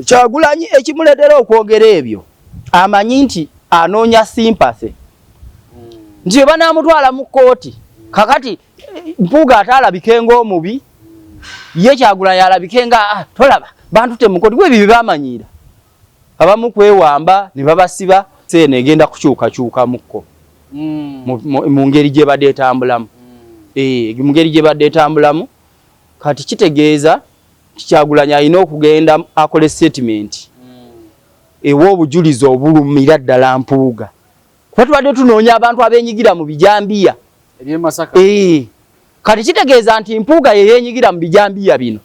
Kyagulanyi ekimuleetera okwogera ebyo amanyi nti anoonya sympathy nti bwe banaamutwala mu kkooti kakati Mpuuga ate alabike ng'omubi, ye Kyagulanyi alabike nga ah, tolaba bantute mu kkooti kuba ebyo bye bamanyiira abamu kwewamba ne babasiba. Seeno egenda kukyukakyukamukko mu ngeri gy'ebadde etambulamu, mu ngeri gy'ebadde etambulamu kati kitegeeza Kyagulanyi alina okugenda akole statement ewa obujulizi obulumira ddala Mpuuga kuba tubadde tunoonya abantu abenyigira mu bijambiya eh, kati kitegeeza nti Mpuuga ye yeenyigira mu bijambiya bino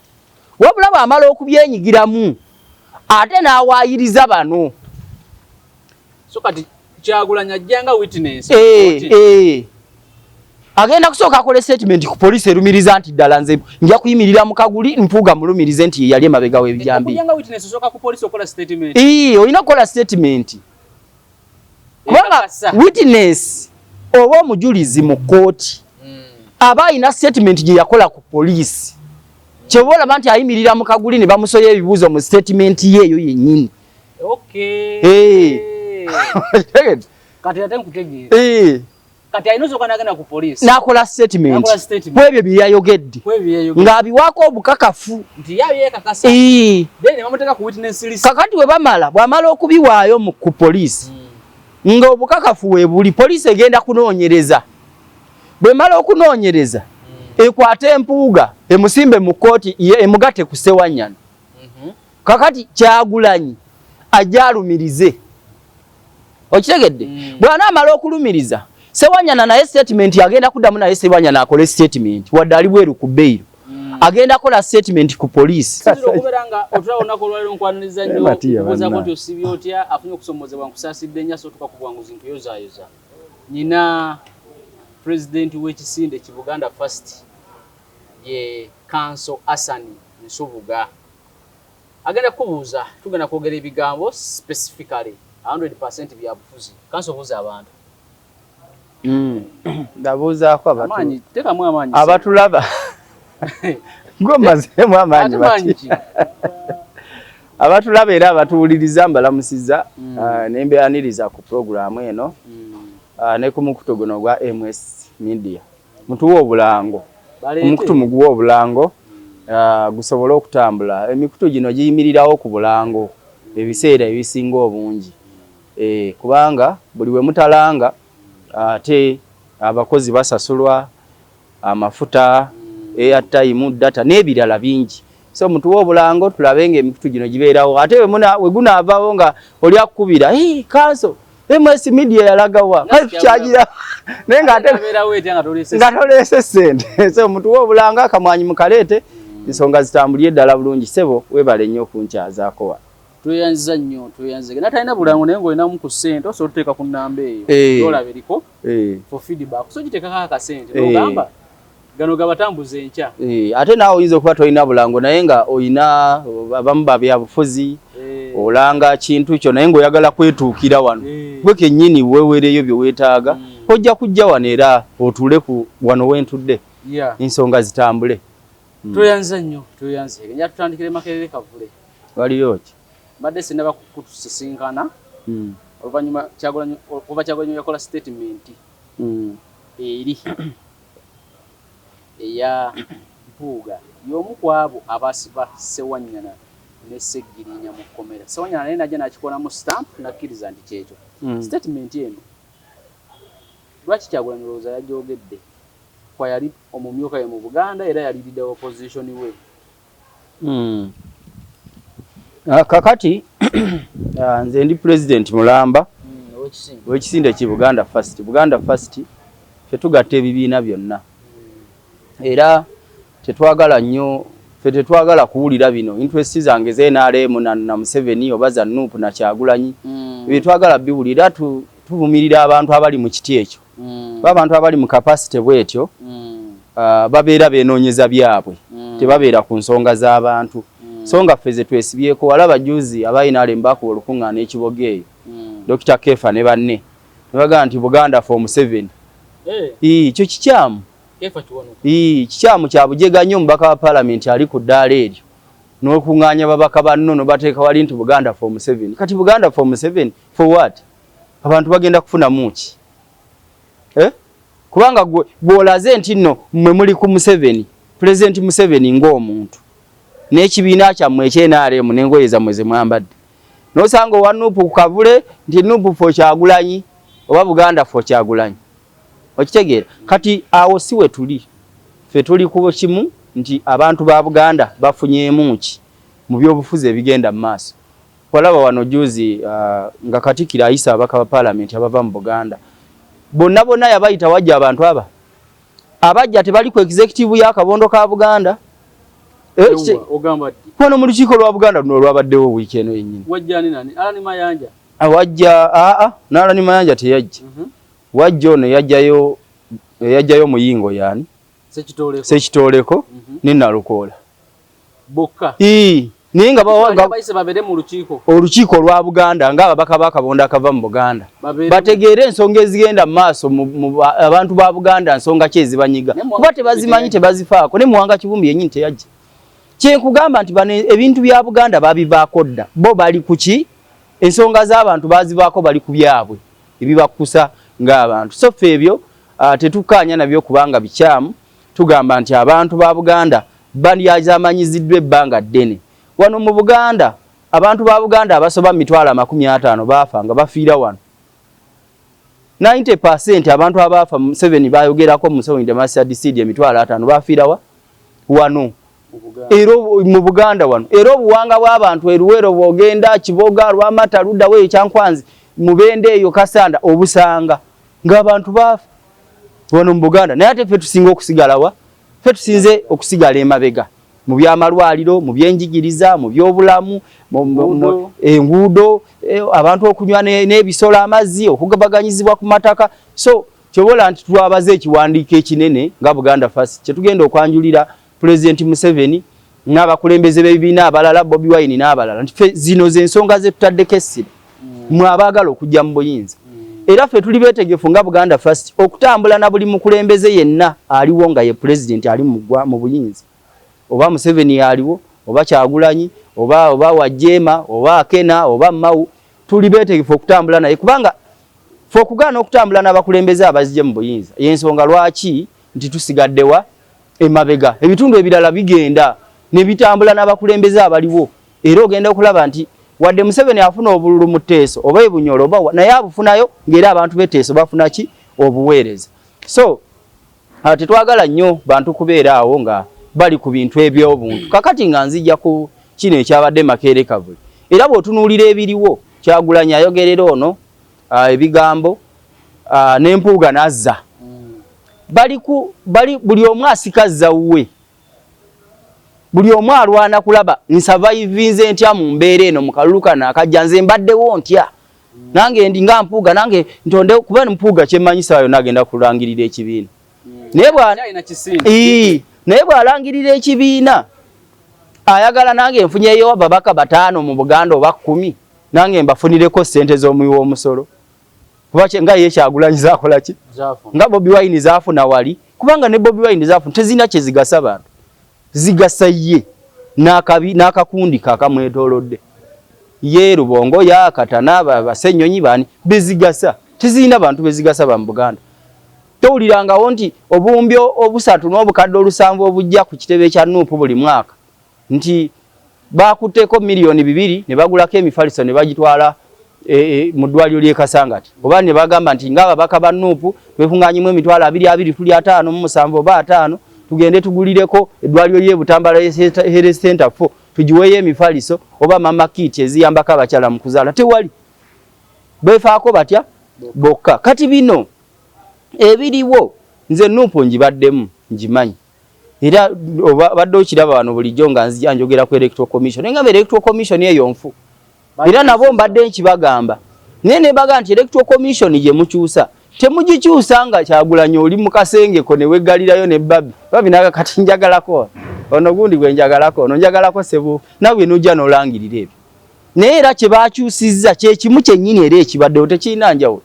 wabula bw'amala okubyenyigiramu ate n'awaayiriza bano. So kati Kyagulanyi ajja nga witness. Eh, eh. Agenda kusooka akole statement ku poliisi erumiriza nti ddala nze nja kuyimirira mu kaguli Mpuuga mulumirize nti ye yali emabega w'ebijambiya. Okujja nga witness osooka ku poliisi okola statement. Ii, olina okukola statement. Kubanga witness oba omujulizi mu kkooti aba alina statement gye yakola ku poliisi. Ky'oba olaba nti ayimirira mu kaguli ne bamusoya ebibuuzo mu statement ye eyo yennyini. Okay. Eh. Kati ate nkutegeera. Eh. Kati alina osooka n'agenda ku poliisi. N'akola statement. Statement. Ku ebyo bye yayogedde. Ku ebyo bye yayogedde. Ng'abiwaako obukakafu. Nti ye abyekakasa. Eh. Then ne bamuteeka ku witness list. Kakati we bamala, bw'amala okubiwaayo mu ku poliisi. Nga obukakafu weebuli, poliisi egenda kunoonyereza. Bw'emala okunoonyereza, ekwate Empuuga, emusimbe mu kkooti, emugatte ku Ssewanyana. Kakati Kyagulanyi ajja alumirize, okitegedde? Bw'anaamala okulumiriza Sewanyana naye statement agenda kuddamu naye Sewanyana akole statement wadde ali bweru ku beyiro, agenda kukola statement ku poliisi. Okubeera nga otulaba olunaku olwaleero nkwaniriza nnyo okubuuzaako nti osibye otya, afunye okusomozebwa nkusaasidde nnyo asootuka ku bwanguzi nkuyozaayoza. Nyina pulezidenti w'ekisinde ki Buganda First ye Kanso Asani Nsubuga agenda kukubuuza, tugenda kwogera ebigambo specifically 100% bya bufuzi. Kanso, buuza abantu. Ndabuuzaako amaanyi, teekamu amaanyi. Abatulaba gwe mazeemu amaanyi. Ate maanyi ki? Abatulaba era abatuwuliriza mbalamusiza, ne mbeaniriza ku pulogulaamu eno ne ku mukutu guno ogwa MS Media. Mutuwe obulango. Baleete. Omukutu muguwe obulango gusobole okutambula. Emikutu gino giyimirirawo ku bulango ebiseera ebisinga obungi, kubanga buli we mutalanga ate abakozi basasulwa amafuta, airtime, data n'ebirala bingi. So mutuwe obulango tulabe nga emikutu gino gibeerawo, ate we gunaavaawo nga oli akukubira, "Hey, Kanso, MS Media yalagawa?" Kale tukyagira naye nga ate Abeerawo etya nga toleese? Nga toleese ssente. So mutuwe obulango, akamwanyi mukaleete, ensonga zitambulire ddala bulungi. Ssebo, weebale nnyo okunkyazaako wano. Tweyanziza nnyo, tweyanziza. Natalina bulango naye ng'olinamu ku ssente osobola otuteeka ku nnamba eyo. Olaba eriko for feedback, so giteekako akasente n'ogamba gano gabatambuza enkya. Ate naawe oyinza okuba tolina bulango naye nga oyina abamu babyabufuzi, olanga kintu kyo naye ng'oyagala kwetuukira wano, gwe kennyini weeweereyo bye weetaaga, ojja kujja wano era otuule ku wano wentudde, ensonga zitambule. Tweyanziza nnyo, tweyanziza. Nja tutandikire Makerere Kavule. Waliyo ki? Mbadde sinaba kutusisinkana oluvannyuma Kyagulanyi, okuva Kyagulanyi yakola statement eri eya Mpuuga y'omu ku abo abaasiba Ssewanyana ne Ssegirinya mu kkomera. Ssewanyana naye najja n'akikolamu stamp n'akkiriza nti kyekyo. Statement eno lwaki Kyagulanyi olowooza yagyogedde kwa yali omumyuka we mu Buganda era yali leader opposition we? Kakati nze ndi president mulamba w'ekisinde ki Buganda First. Buganda First ffe tugatta ebibiina byonna era tetwagala nnyo, ffe tetwagala kuwulira bino interest zange za NRM na Museveni oba za NUP na Kyagulanyi. Ebyo twagala biwulira, tuvumirira abantu abali mu kiti ekyo. Ba abantu abali mu capacity bwetyo babeera benoonyeza byabwe, tebabeera ku nsonga z'abantu. So nga ffe ze twesibyeko, walaba juzi aba NRM bakuba olukuŋŋaana ekiboga eyo, Dr. Kefa ne banne ne bagamba nti Buganda for Museveni. Kyo kikyamu. Kikyamu kya bujega nnyo omubaka wa paalamenti ali ku ddaala eryo. N'okuŋŋaanya babaka banno nobateeka wali nti Buganda for Museveni. Kati Buganda for Museveni for what? Abantu bagenda kufunamu ki? Eh? Kubanga gwe bw'olaze nti nno mmwe muli ku Museveni, Pulezidenti Museveni ng'omuntu n'ekibiina kyammwe eky'NRM n'engoye zammwe ze mwambadde, n'osanga owa NUP ku kavule nti NUP for Kyagulanyi oba Buganda for Kyagulanyi, okitegeera? Kati awo si we tuli. Ffe tuli ku kimu nti abantu ba Buganda bafunyeemu ki mu byobufuzi ebigenda mu maaso. Walaba wano juzi nga Katikkiro ayisa ababaka ba Paalamenti abava mu Buganda bonna bonna, yabayita wajja abantu aba abajja tebali ku executive y'akabondo ka Buganda. Wano mu lukiiko lwa Buganda luno olwabaddewo wiiki eno yennyini. Wajja aa n'Alani Mayanja teyajja. Wajja ono yajjayo, eyajjayo Muyingo yaani Sekitoleko ne Nalukoola. Bokka. Naye nga olukiiko olwa Buganda ng'ababaka b'akabondo akava mu Buganda bategeere ensonga ezigenda mu maaso abantu ba Buganda, nsonga ki ezibanyiga, kuba tebazimanyi, tebazifaako. Ne Muwanga Kivumbi yennyini teyajja. Kyenkugamba nti bano ebintu bya Buganda babivaako dda. Bo bali ku ki? Ensonga z'abantu bazivaako, bali ku byabwe ebibakusa ng'abantu. So ffe ebyo tetukkaanya nabyo kubanga bikyamu. Tugamba nti abantu ba Buganda balyazamanyiziddwa ebbanga ddene. Wano mu Buganda abantu ba Buganda abasoba 500,000 baafa nga bafiira wano. 90% abantu abaafa, Museveni bayogerako, Museveni the mustard seed, 50,000 bafiira wa wano era mu Buganda wano. Era obuwanga bw'abantu eruwero bwogenda Kiboga, Lwamata, luddawo eyo Kyankwanzi, Mubende, eyo Kasanda, obusanga ng'abantu baafa wano mu Buganda. Naye ate ffe tusinga okusigalawa, ffe tusinze okusigala emabega mu byamalwaliro, mu byenjigiriza, mu byobulamu, enguudo, abantu okunywa n'ebisolo amazzi, okugabaganyizibwa ku mataka. So kyobola nti twabaze ekiwandiiko ekinene nga Buganda First kyetugenda okwanjulira Pulezidenti Museveni n'abakulembeze b'ebibiina abalala, Bobi Wine n'abalala, nti ffe zino z'ensonga ze tutaddeko essira, mwe abaagala okujja mu buyinza. Era ffe tuli beetegefu nga Buganda First okutambula na buli mukulembeze yenna aliwo nga ye pulezidenti ali mu buyinza, oba Museveni aliwo, oba Kyagulanyi, oba Wajema, oba Akena, oba Mao, tuli beetegefu okutambula naye, kubanga ffe okugaana okutambula n'abakulembeze abazije mu buyinza yensonga lwaki nti tusigaddewa emabega. Ebitundu ebirala bigenda ne bitambula n'abakulembeze abaliwo, era ogenda okulaba nti wadde Museveni afuna obululu mu Teeso oba ebunyolo oba, naye abufunayo ng'era abantu b'Eteeso bafuna ki? Obuweereza. So tetwagala nnyo bantu kubeera awo nga bali ku bintu eby'obuntu. Kakati nga nzija ku kino ekyabadde Makerere Kavule, era bw'otunuulira ebiriwo, Kyagulanyi ayogerera ono ebigambo n'empuuga n'azza bali ku bali, buli omu asikazza wuwe, buli omu alwana kulaba nsurvivinze ntya mu mbeera eno, mu kalulu kano akajja nze mbaddewo ntya, nange ndi nga Mpuuga, nange ntonde, kuba Mpuuga kyemmanyi saawa yonna agenda kulangirira ekibiina. Naye bw'alangirira ekibiina ayagala nange nfunyeyo ababaka 5 mu Buganda oba 10, nange mbafunireko ssente z'omuwi w'omusolo, kuba nga ye Kyagulanyi zaakola ki, nga Bobi Wine zaafuna wali, kubanga ne Bobi Wine zaafuna tezirina kye zigasa bantu, zigasa ye n'akabi n'akakundi kakamwetoolodde ye, Rubongoya, Katana, Basenyonyi, bani bezigasa. Tezirina bantu bezigasa ba mu Buganda. Towulirangawo nti obuwumbi 3 n'obukadde 7 obujja ku kitebe kya NUP buli mwaka nti bakutteko miliyoni 2 ne bagulako emifaliso ne bagitwala mu ddwaliro ly'e Kasangati, oba ne bagamba nti ng'ababaka ba NUP twekuŋŋaanyemu 20,000 tuli 57 oba 50, tugende tugulireko eddwaliro ly'e Butambala Health Center 4, tugiweeyo emifaliso oba mama kit eziyambako abakyala mu kuzaala? Tewali. Beefaako batya bokka. Kati bino ebiriwo, nze NUP ngibaddemu, ngimanyi, era obadde okiraba wano bulijjo nga nzija njogera ku Electoral Commission, naye ngamba Electoral Commission eyo nfu. Era nabo mbadde nkibagamba, naye nebaga nti Electoral Commission gye mukyusa temugikyusa nga Kyagulanyi oli mu kasengeko ne weggalirayo ne babi babi naga kati njagalako ono gundi gwe njagalako ono njagalako sebu, nawe nojja n'olangirira ebyo. Naye era kye bakyusizza kyekimu kyennyini era ekibaddewo, tekirina njawulo,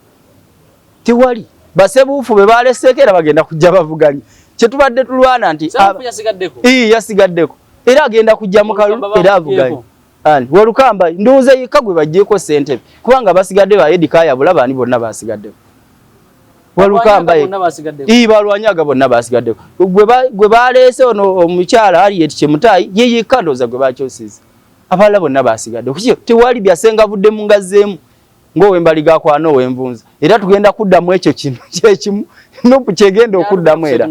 tewali. Basebuufu be baleseeko era bagenda kujja bavuganye. Kyetubadde tulwana nti yasigaddeko. Yasigaddeko. Era agenda kujja mu kalulu era avuganye. Ani Walukamba ndowooza yekka gwe baggyeko ssentebe, kubanga basigadde ba Eddie Kayabula baani bonna basigaddeko. Walukamba balwanyaga bonna basigaddeko. Gwe baleese ono omukyala Harriet Chemutayi ye yekka ndowooza gwe bakyusiza, abalala bonna basigadde. Tewali byasenga budde mu ngazzeemu ng'owembaliga akwana ow'envunza, era tugenda kuddamu ekyo kino kyekimu NUP kyegenda okuddamu era.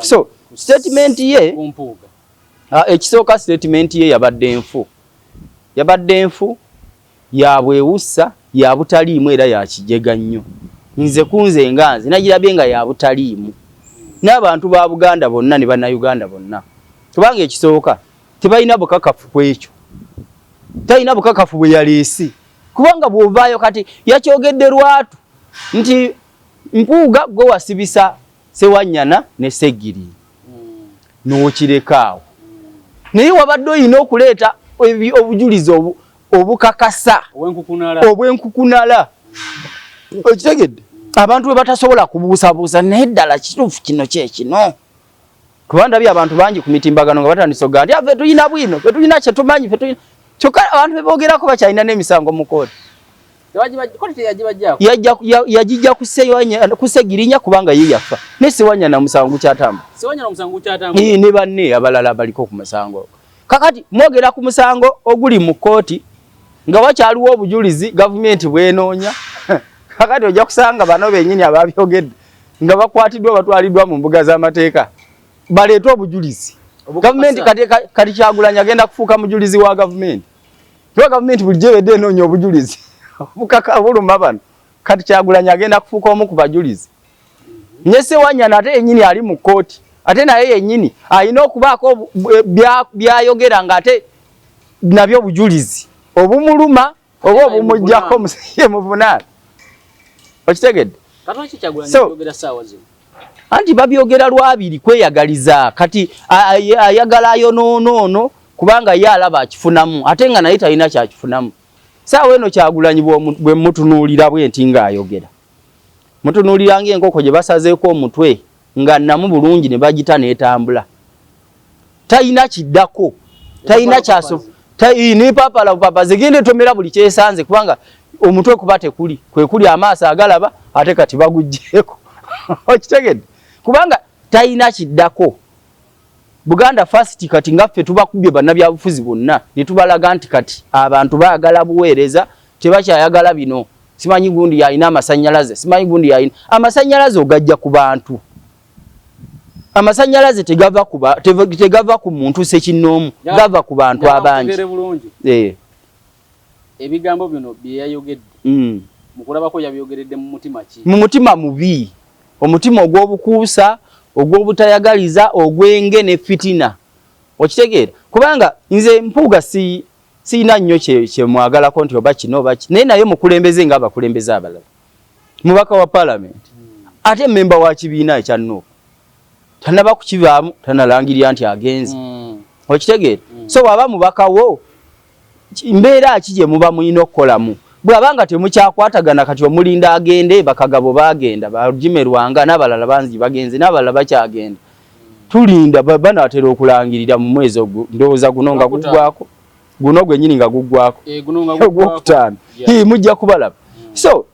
So statement ye ekisooka, statement ye yabadde nfu, yabadde nfu, yabwewussa, ya butaliimu era yakijega nnyo. Nze kunze nga nze nagirabye nga ya butaliimu n'abantu ba Buganda bonna ne Bannayuganda bonna, kubanga ekisooka tebalina bukakafu ku ekyo, talina bukakafu bwe yaleese, kubanga bw'ovaayo kati yakyogedde lwatu nti Mpuuga gwe wasibisa Sewanyana ne Segiri n'okirekaawo, naye wabadde olina okuleeta obujulizi obukakasa obwenkukunala, okitegedde, abantu bwe batasobola kubuusabuusa. Naye ddala kituufu kino kyekino? Kuba ndabye abantu bangi ku mitimbagano nga batandise okugaa nti ah, fe tulina bwino, fe tulina kyetumanyi, fe tulina, kyokka abantu bebogerako bakyalina n'emisango mu kooti. Yagijja ku Segirinya kubanga ye yafa, ne Sewanyana musango gukyatambula ne banne abalala baliko ku musango. Kakati mwogera ku musango oguli mu kkooti nga wakyaliwo obujulizi gavumenti bwenoonya. Kakati ojja kusanga bano bennyini ababyogedde nga bakwatiddwa, batwaliddwa mu mbuga z'amateeka baleete obujulizi. Gavumenti kati Kyagulanyi agenda kufuuka mujulizi wa gavumenti, kuba gavumenti bulijjo ebedde enoonya obujulizi obukaka buluma bano. Kati Kyagulanyi agenda kufuuka omu ku bajulizi, ne Sewanyana ate yennyini ali mu kkooti, ate naye yennyini alina okubaako byayogera ng'ate nabyo bujulizi obumuluma oba obumuggyako muvunaana, okitegedde? So anti babyogera lwabiri kweyagaliza. Kati ayagala ayonoono ono kubanga ye alaba akifunamu, ate nga naye talina kyakifunamu. Saawa eno Kyagulanyi bwe mutunuulira bwe nti ng'ayogera, mutunuulira ng'enkoko gye basazeeko omutwe nga nnamu bulungi ne bagita n'etambula. Talina kiddako, talina kyaso nepapala bupapa zigenda etomera buli kyesanze, kubanga omutwe kuba tekuli kwekuli amaaso agalaba, ate kati baguggyeko, okitegedde? Kubanga talina kiddako. Buganda First kati nga ffe tubakubye bannabyabufuzi bonna ne tubalaga nti kati abantu baagala buweereza, tebakyayagala bino simanyi gundi yalina amasannyalaze, simanyi gundi yalina amasannyalaze. Ogajja ku bantu, amasannyalaze tegava ku muntu sekinnoomu, gava ku bantu abangi. Eh. Ebigambo bino bye yayogedde, mukulabako yabyogeredde mu mutima ki? Mu mutima mubi, omutima ogw'obukuusa, ogw'obutayagaliza, ogwenge ne fitina, okitegeera? Kubanga nze Mpuuga si sirina nnyo kyemwagalako nti oba kino oba ki, naye naye mukulembeze ng'abakulembeze abalala, mubaka wa palamenti, ate memba wa kibiina ekya NUP, tanaba kukivaamu, tanalangirira nti agenze, okitegeera? So bw'aba mubaka wo, mbeera ki gye muba mulina okukolamu bw'aba nga temukyakwatagana? Kati omulinda agende, bakagabo bagenda, bagimerwanga n'abalala bangi bagenze, n'abalala bakyagenda, tulinda banaatera okulangirira mu mwezi ogwo, ndowooza guno nga guggwako, guno gwennyini nga guggwako, eh, ogwokutaano mujja kubalaba. So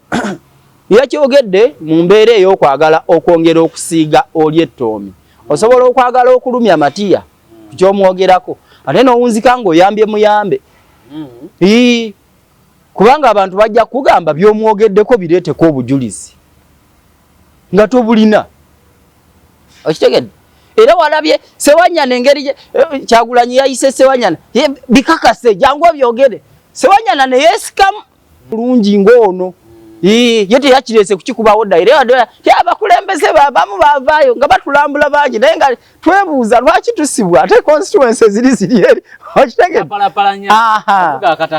yakyogedde mu mbeera ey'okwagala okwongera okusiiga oli ettoomi. Osobola okwagala okulumya Matiya kyomwogerako, ate n'owunzika ng'oyambye muyambe, kubanga abantu bajja kugamba byomwogeddeko bireeteko obujulizi nga tobulina, okitegedde? Era walabye Sewanyana engeri eh, Kyagulanyi yayise Sewanyana, bikakase, jangu obyogere. Sewanyana neyeesikamu bulungi ng'ono ye teyakireese kukikubawo dda. Era abakulembeze babamu bavaayo nga batulambula bangi, naye nga twebuuza lwaki tusibwa ate constituency ziri ziri eri, okitegedde?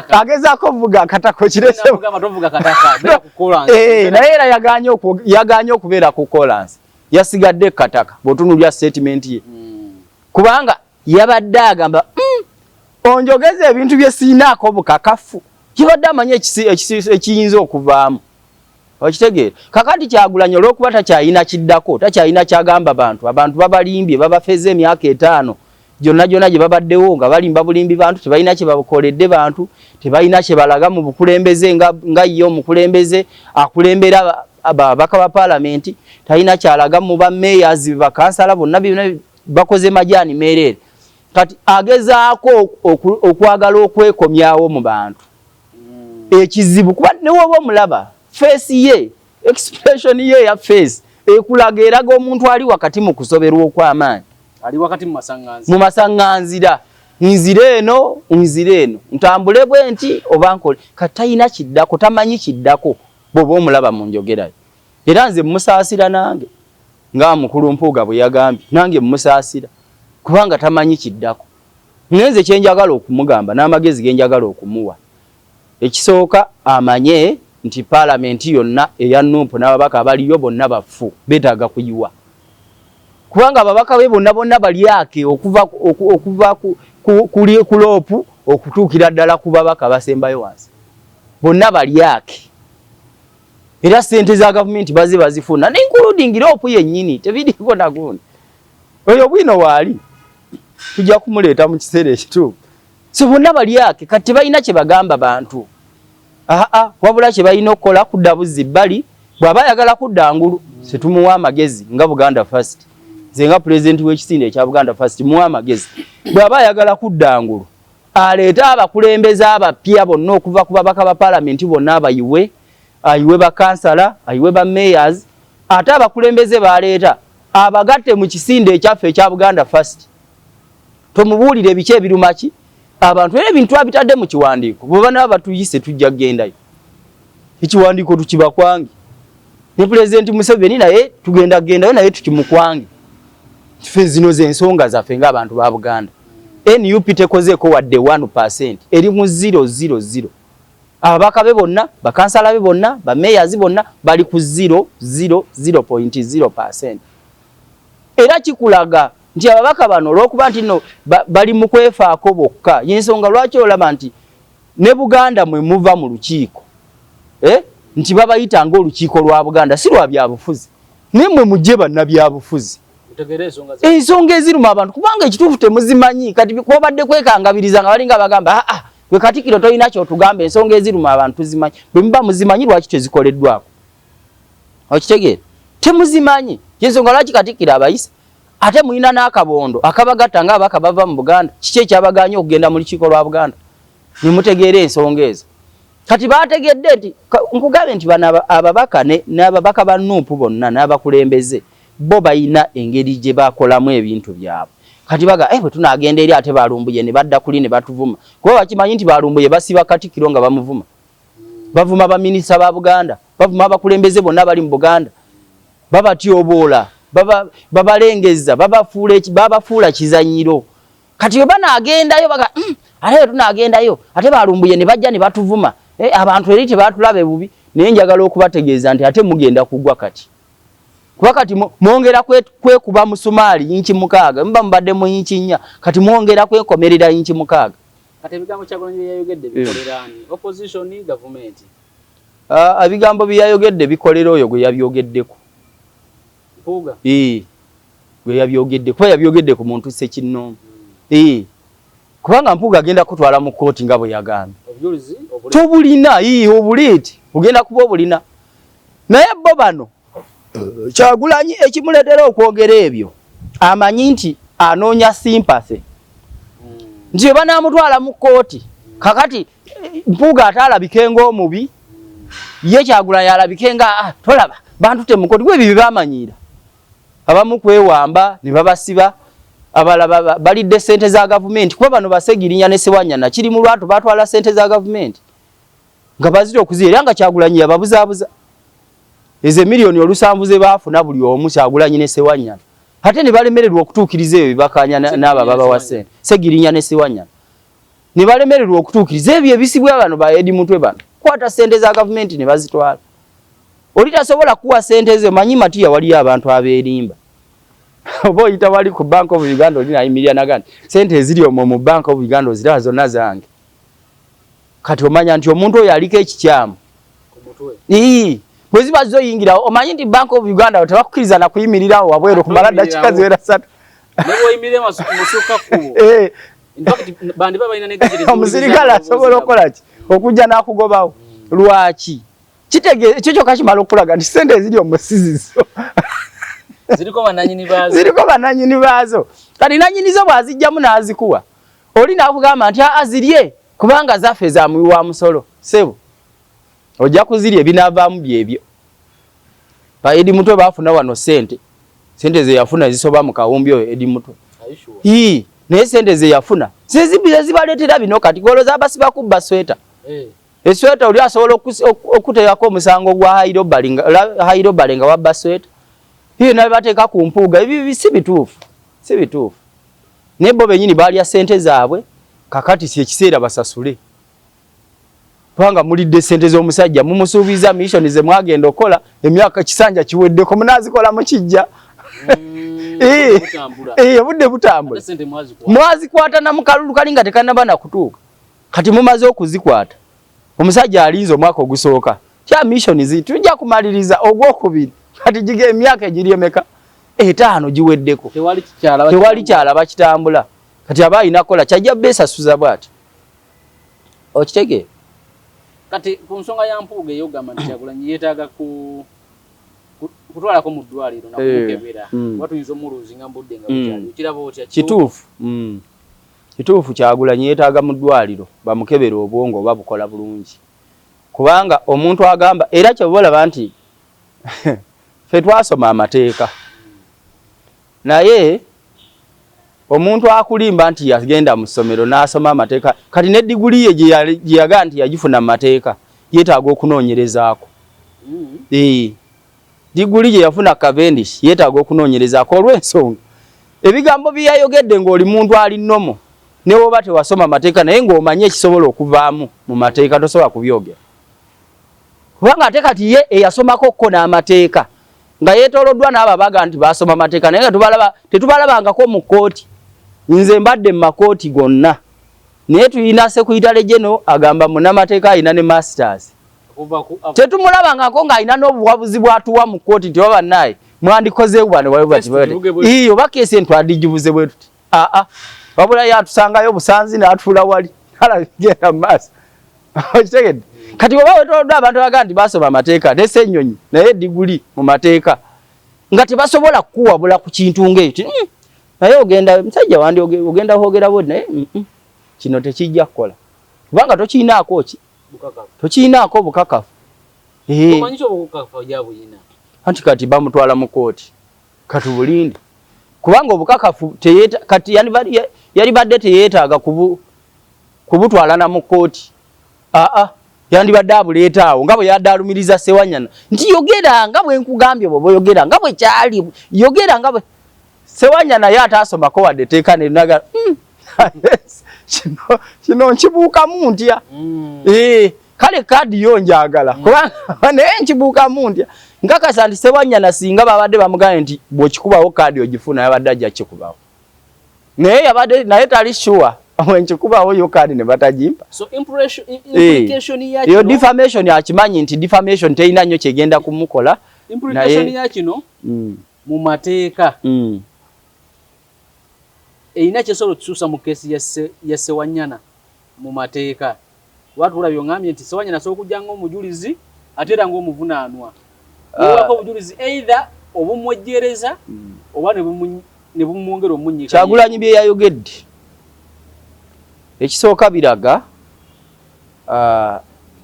Agezaako ovuga akataka okirese, eh, naye era yaganye okubeera ku kolansi, yasigadde kataka. Bw'otunuulira statement ye, kubanga yabadde agamba, onjogeza ebintu bye siinaako bukakafu," kibadde amanyi ekiyinza okuvaamu, okitegeera? Kakati Kyagulanyi olw'okuba takyalina kiddako, takyalina kyagamba bantu, abantu babalimbye, babafeze emyaka 5. Gyonna gyonna gye babaddewo nga balimba bulimbi bantu, tebalina kye bakoledde bantu, tebalina kye balaga mu bukulembeze nga ye omukulembeze akulembera ababaka ba paalamenti, talina kyalaga mu ba mayors, bakansala bonna byonna bakoze majaani meereere. Kati agezaako okwagala okwekomyawo mu bantu. Ekizibu kuba ne woba omulaba face ye, expression ye ya face ekulaga eraga omuntu ali wakati mu kusoberwa okw'amaanyi. Ali wakati mu masaŋŋanzira. Mu masaŋŋanzira, nzira eno, nzira eno, ntambule bwe nti oba nkole. Kati talina kiddako, tamanyi kiddako bw'oba omulaba mu njogerayo. Era nze mmusaasira nange nga mukulu Mpuuga bwe yagambye, nange mmusaasira kubanga tamanyi kiddako. Naye nze kye njagala okumugamba n'amagezi ge njagala okumuwa, ekisooka amanye nti paalamenti yonna eya NUP n'ababaka abaliyo bonna bafu, beetaaga kuyiwa. Kubanga ababaka be bonna bonna balyake okuva ku LOP okutuukira ddala ku babaka abasembayo wansi. Bonna balyake. Era ssente za gavumenti baze bazifuna, ne including LOP yennyini, tebiriiko na gundi. Oyo bwino waali, tujja kumuleeta mu kiseera ekituufu. So bonna balyake, kati tebalina kye bagamba bantu. Aa, wabula kye balina okukola kudda buzzi bbali, bw'aba ayagala kudda ngulu, setumuwa amagezi nga Buganda First. Nze nga pulezidenti w'ekisinde ekya Buganda First muwa amagezi. Bw'aba ayagala kudda ngulu, aleete abakulembeze abapya bonna okuva ku babaka ba paalamenti bonna abayiwe, ayiwe bakansala, ayiwe ba mayors, ate abakulembeze baleeta abagatte mu kisinde ekyaffe ekya Buganda First. Tomubuulire biki ebiruma ki abantu, era ebintu abitadde mu kiwandiiko. Bwe banaaba batuyise tujja kugendayo, ekiwandiiko tukibakwange. Ne Pulezidenti Museveni naye tugenda kugendayo naye tukimukwange. Ffe zino z'ensonga zaffe ng'abantu ba Buganda. NUP tekozeeko wadde 1%, eri mu 000. Ababaka be bonna, bakansala be bonna, ba mayors bonna bali ku 000.0%. Era kikulaga nti ababaka bano olw'okuba nti nno bali mu kwefaako bokka, y'ensonga lwaki olaba nti ne Buganda mwe muva mu lukiiko, nti babayita ng'olukiiko lwa Buganda si lwa byabufuzi, naye mwe mujje bannabyabufuzi ensonga eziruma abantu, kubanga ekituufu temuzimanyi. Kati kwobadde kwekangabiriza nga balinga bagamba aa gwe Katikkiro tolina ky'otugamba, ensonga eziruma abantu tuzimanyi. Bwe muba muzimanyi lwaki tezikoleddwako? Okitegeera? Temuzimanyi, y'ensonga lwaki Katikkiro abayise. Ate mulina n'akabondo akabagatta ng'ababaka bava mu Buganda. Kiki ekyabagaanye okugenda mu lukiiko lwa Buganda ne mutegeera ensonga ezo? Kati baategedde nti nkugambe nti bano ababaka n'ababaka ba NUP bonna n'abakulembeze bo balina engeri gye bakolamu ebintu byabwe. Kati baga bwe tunaagenda eri ate balumbuye ne badda kuli ne batuvuma, kuba bakimanyi nti balumbuye basiba Katikkiro nga bamuvuma, bavuma baminisita ba Buganda, bavuma abakulembeze bonna bali mu Buganda, babatyoboola, babalengeza, babafuula kizannyiro. Kati bwe banaagendayo baga ate bwe tunaagendayo ate balumbuye ne bajja ne batuvuma, abantu eri tebatulabe bubi. Naye njagala okubategeeza nti ate mugenda kugwa kati, kuba kati mwongera kwekuba musumaali yinki 6, muba mubadde mu yinki 4, kati mwongera kwekomerera yinki 6. Kati ebigambo Kyagulanyi bye yayogedde bikolera ani? Opposition, gavumenti? Ebigambo bye yayogedde bikolera oyo gwe yabyogeddeko. Mpuuga? Gwe yabyogedde, kuba yabyogedde ku muntu ssekinnoomu. Kubanga Mpuuga agenda kutwala mu kkooti nga bwe yagambye. Tobulina, obuleeti ogenda kuba obulina. Naye bo bano Kyagulanyi ekimuleetera okwogera ebyo, amanyi nti anoonya sympathy, nti bwe banaamutwala mu kkooti kakati Mpuuga ate alabike ng'omubi, ye Kyagulanyi alabike nga tolaba bantu mu kkooti. Kuba ebyo bye bamanyiira, abamu kwewamba ne babasiba, abalala balidde ssente za gavumenti. Kuba bano Basegirinya ne Sewanyana kiri mu lwatu batwala ssente za gavumenti nga bazira okuzira, era nga Kyagulanyi yababuzaabuza ezo emiliyoni 7 ze baafuna buli omu, Kyagulanyi ne Sewanyana, ate ne balemererwa okutuukiriza ebyo bibakanya n'abo ababawa ssente, Segirinya ne Sewanyana ne balemererwa okutuukiriza ebyo ebisibwa bano ba Edi Mutwe. Bano kwata ssente za gavumenti ne bazitwala. Oli tasobola kuwa ssente ze. Manyi Matiya, waliyo abantu abeerimba. Oba oyita wali ku Bank of Uganda, oli nayimirira naga nti ssente eziri omwo mu Bank of Uganda oziraba zonna zange. Kati omanya nti omuntu oyo aliko ekikyamu bwe ziba zoyingirawo. Omanyi nti Bank of Uganda tebakukkiriza na kuyimirirawo wabweru kumala ddakika ziwera 3. Omusirikale asobola okukola ki okujja n'akugobawo. Lwaki? Kitegeeza ekyo kyokka kimala okulaga nti sente eziri omusizizo ziriko bananyini baazo, ziriko bananyini baazo. Kati nanyini zo bw'azijjamu n'azikuwa oli n'akugamba nti aa zirye kubanga zaffe za muwi wa musolo. Ssebo ojja kuzirya, ebinaavaamu byebyo. Ba Eddie Mutwe baafuna wano sente, sente ze yafuna zisoba mu kawumbi oyo Eddie Mutwe. Ii, naye sente ze yafuna zibaleetera bino. Kati goloza abasiba kubba sweta. Esweta oli asobola okuteekako omusango gwa highway robbery nga wabba sweta. Hiyo nabe bateeka ku Mpuuga. Ebi si bituufu, si bituufu. Naye bo bennyini baalya sente zaabwe. Kakati si ekiseera basasule, kubanga mulidde sente z'omusajja, mumusuubiza mission ze mwagenda okukola emyaka kisanja kiweddeko, munaazikola mukijja. Obudde butambula. Mwazikwata na mukalulu kali nga tekanaba nakutuuka. Kati mumaze okuzikwata, omusajja alinze omwaka ogusooka kya mission zi tujja kumaliriza ogwokubiri. Kati giga emyaka egiri emeka? 5 giweddeko, tewali kyalaba kitambula. Kati aba alina kukola kyajja beesasuza bw'ati, okitegeera? Kati ku nsonga ya Mpuuga eyogamba nti Kyagulanyi yeetaaga kutwalako mu ddwaliro nakumukebera oba tuyinza omuluuzinga mbudde nga bukyali, okiraba otya? Kituufu, kituufu. Kyagulanyi yeetaaga mu ddwaliro bamukebere obwongo oba bukola bulungi, kubanga omuntu agamba era kyova olaba nti ffe twasoma amateeka, naye omuntu akulimba nti yagenda mu ssomero n'asoma amateeka, kati ne diguli ye gye yagaa nti yagifuna mu mateeka yeetaaga okunoonyerezaako. Diguli gye yafuna Cavendish yeetaaga okunoonyerezaako, olw'ensonga ebigambo bye yayogedde ng'oli muntu ali nnomo, ne woba tewasoma mateeka naye ng'omanyi ekisobola okuvaamu mu mateeka, tosobola kubyogera. Kubanga ate kati ye eyasomako ko n'amateeka nga yeetooloddwa n'abo abaga nti basoma mateeka, naye nga tetubalabangako mu kkooti. Nze mbadde mu makooti gonna, naye tulina Secretary General agamba munnamateeka alina ne masters, tetumulabangako ng'alina n'obuwabuzi bw'atuwa mu kkooti nti oba bannaye mwandikoze bano bati oba keesi entwadigibuze bwe tuti. Aa, wabula ye atusangayo obusanzi n'atuula wali alabigenda mu maaso, okitegedde? Kati oba wetooloddwa abantu abagaa nti basoma amateeka ne Ssennyonyi naye diguli mu mateeka, nga tebasobola kukuwabula ku kintu ng'ekyo, naye ogenda musajja wandi ogenda kwogera bwoti, naye kino tekijja kukola kubanga tokiyinaako ki, tokiyinaako bukakafu. Anti kati bamutwala mu kooti, katubulinde, kubanga obukakafu kati yalibadde teyeetaaga kubutwala na mu kooti. Aa, yandibadde abuleeta awo nga bwe yadde alumiriza Sewanyana nti yogera nga bwe nkugambye, bw'oba oyogera nga bwe kyali, yogera nga bwe Sewanyana ye ataasomako wadde etteeka nenaga kino nkibuukamu ntya? Kale kaadi yo njagala kubanga naye nkibuukamu ntya? Nkakasa nti Sewanyana singa babadde bamugambye nti bw'okikubawo kaadi ogifuna, yabadde ajja kikubawo, naye yabadde naye tali sure wenkikubawo yo kaadi ne batagimpa. So implication ya Iyo defamation, akimanyi nti defamation terina nnyo kyegenda kumukola. Implication ya kino mu mateeka erina kyesobola okukyusa mu keesi ya Sewanyana mu mateeka? Kuba tulabye oŋambye nti Sewanyana asobola okujja ng'omujulizi ate era ng'omuvunaanwa, newako obujulizi either obumwejjereza oba ne bumwongera omunyika. Kyagulanyi bye yayogedde ekisooka biraga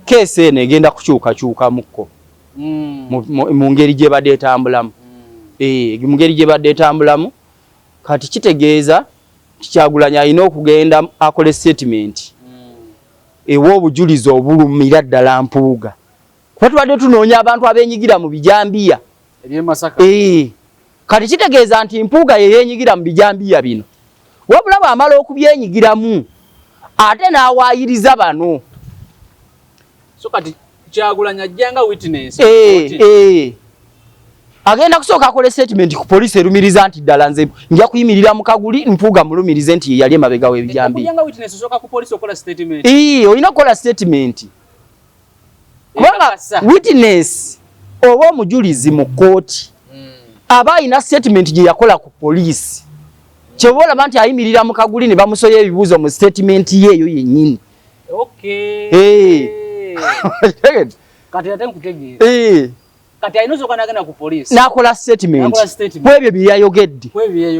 keesi eno egenda kukyukakyukamukko mu ngeri gyebadde etambulamu, mu ngeri gyebadde etambulamu. Kati kitegeeza nti Kyagulanyi alina okugenda akole statement ewa obujulizi obulumira ddala Mpuuga, kuba tubadde tunoonya abantu abenyigira mu bijambiya. Kati kitegeeza nti Mpuuga ye yeenyigira mu bijambiya bino, wabula bw'amala okubyenyigiramu ate n'awaayiriza bano. So kati Kyagulanyi ajjanga witness? Agenda kusooka akole statement ku poliisi erumiriza nti ddala nze nja kuyimirira mu kaguli Mpuuga mulumirize nti ye yali emabega w'ebijambiya. Olina okukola statement kubanga witness oba omujulizi mu kkooti aba alina statement gye yakola ku poliisi. Kyova olaba nti ayimirira mu kaguli ne bamusoya ebibuuzo mu statement ye eyo yennyini. Okay. Kati ate nkutegeera. Kati alina osooka n'agenda ku poliisi. N'akola statement ku ebyo bye yayogedde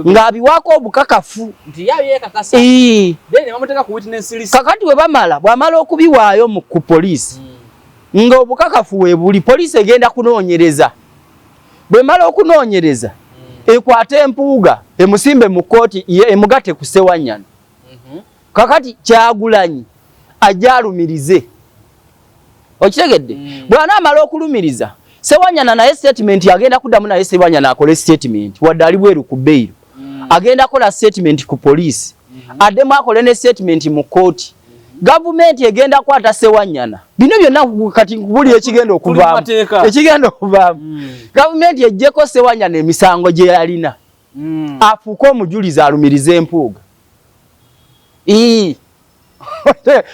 ng'abiwaako obukakafu. Nti ye abyekakasa. Then ne bamuteeka ku witness list. Kakati bwe bamala, bw'amala okubiwaayo ku poliisi nga obukakafu weebuli, poliisi egenda kunoonyereza. Bw'emala okunoonyereza ekwate Empuuga emusimbe mu kkooti emugatte ku Ssewanyana. Kakati Kyagulanyi ajja alumirize. Okitegedde? Bw'anaamala okulumiriza Ssewanyana naye statement agenda kuddamu naye Ssewanyana akole statement wadde ali bweru ku bail. Agenda kukola statement ku poliisi. Addemu akole ne statement mu kkooti. Gavumenti egenda kukwata Ssewanyana. Bino byonna kati nkubuli ekigenda okuvaamu. Ekigenda okuvaamu. Gavumenti ejjeko Ssewanyana emisango gye yalina. Afuuke omujulizi alumirize Empuuga.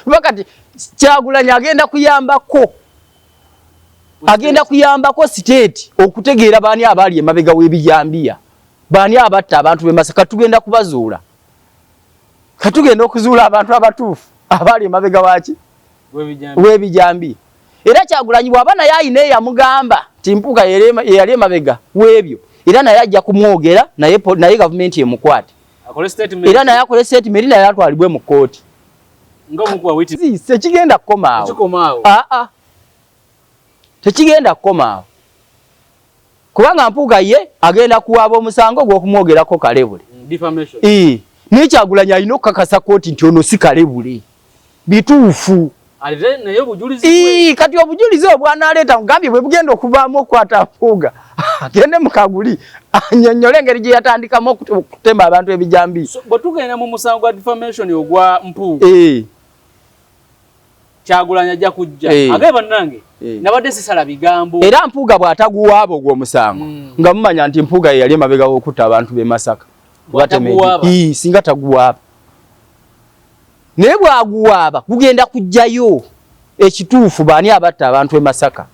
Kuba kati Kyagulanyi agenda kuyambako. Agenda kuyambako state okutegeera baani abaali emabega w'ebijambiya. Baani abatta abantu b'e Masaka tugenda kubazuula. Katugenda okuzuula abantu abatuufu abaali emabega waki w'ebijambiya. Era Kyagulanyi bw'aba naye alina eyamugamba nti Mpuuga yeyali emabega w'ebyo, era naye ajja kumwogera naye gavumenti emukwate. Era naye akole statement naye atwalibwe mu kkooti. Tekigenda kukomaawo. Tekigenda kukomaawo. Kubanga Mpuuga ye agenda kuwaaba omusango gw'okumwogerako kalebule. Naye Kyagulanyi alina okukakasa kkooti nti ono si kalebule. Bituufu. Kati obujulizi obw'anaaleeta nkugambye bwe bugenda okuvaamu okukwata Mpuuga agende mu kaguli annyonnyole engeri gye yatandikamu okutema abantu ebijambiya. Bwe tugenda mu musango gwa defamation ogwa Mpuuga, Kyagulanyi ajja kujja agaye bannange nabadde sisala bigambo. Era Mpuuga bw'ataguwaaba ogwo omusango nga mumanya nti Mpuuga ye yali emabega w'okutta abantu b'e Masaka. Singa taguwaaba. Naye bw'aguwaaba gugenda kujjayo ekituufu baani abatta abantu e Masaka.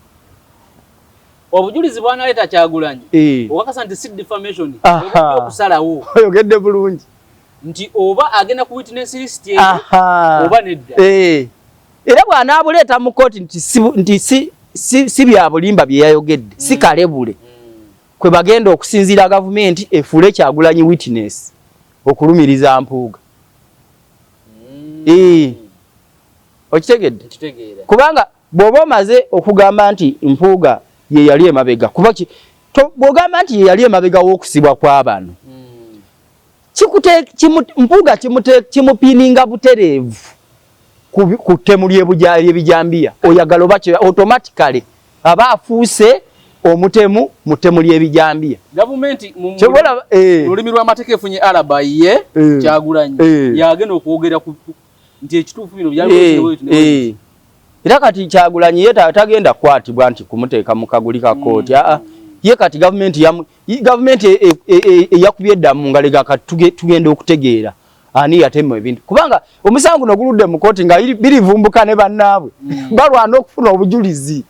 Obujulizi bw'analeeta Kyagulanyi okakasa nti si defamation, okusalawo. Oyogedde bulungi. Nti oba agenda ku witness list eyo oba nedda. Era bw'anaabuleeta mu kkooti nti si bya bulimba bye yayogedde, si kalebule. Kwe bagenda okusinziira gavumenti efuule Kyagulanyi witness okulumiriza Mpuuga. Okitegedde? Kubanga bw'oba omaze okugamba nti Mpuuga ye yali emabega, kuba bw'ogamba nti ye yali emabega w'okusibwa kw'abano, Mpuuga kimupiininga butereevu ku ttemu ly'ebijambiya. Oyagala oba automatically aba afuuse omutemu mu ttemu ly'ebijambiya. Gavumenti mu lulimi lw'amateeka efunye alaba ye Kyagulanyi yagenda okwogera nti ekituufu bino byali. Era kati Kyagulanyi ye tagenda kukwatibwa nti kumuteeka mu kaguli ka kkooti. Ye kati gavumenti eyakubye eddamu nga lega kati tugenda okutegeera ani yatema ebintu, kubanga omusango guno guludde mu kkooti nga birivumbuka ne bannaabwe balwana okufuna obujulizi.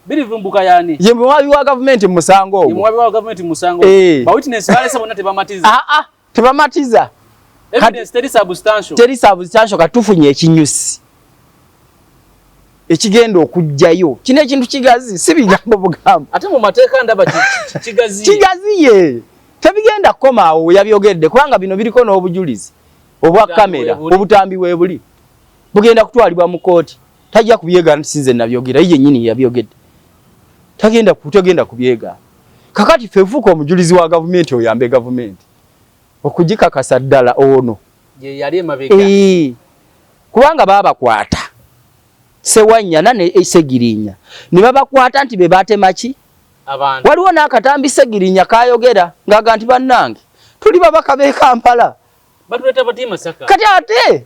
Birivumbuka yani? Ye muwabi wa gavumenti mu musango ogwo. Ye muwabi wa gavumenti mu musango. Ba witness balese bonna tebamatiza. Tebamatiza. Evidence teri substantial. Teri substantial kati tufunye ekinyusi ekigenda okujjayo. Kino ekintu kigazi, si bigambo bugambo. Ate mu mateeka ndaba kigaziye. Kigaziye. Tebigenda kukoma awo we yabyogedde kubanga bino biriko n'obujulizi obwa kamera, obutambi weebuli. Bugenda kutwalibwa mu kkooti. Tajja kubyegaana nti si nze nabyogera, ye yennyini yabyogedde. Tagenda kubyegaana. Kakati ffe fuuka omujulizi wa gavumenti oyambe gavumenti okugikakasa ddala ono ye yali emabega. Kubanga baabakwata Ssewanyana ne Ssegirinya ne babakwata nti be baatema ki abantu. Waliwo n'akatambi Ssegirinya kayogera ng'aga nti bannange tuli babaka b'e Kampala. Batuleeta batya e Masaka? Kati ate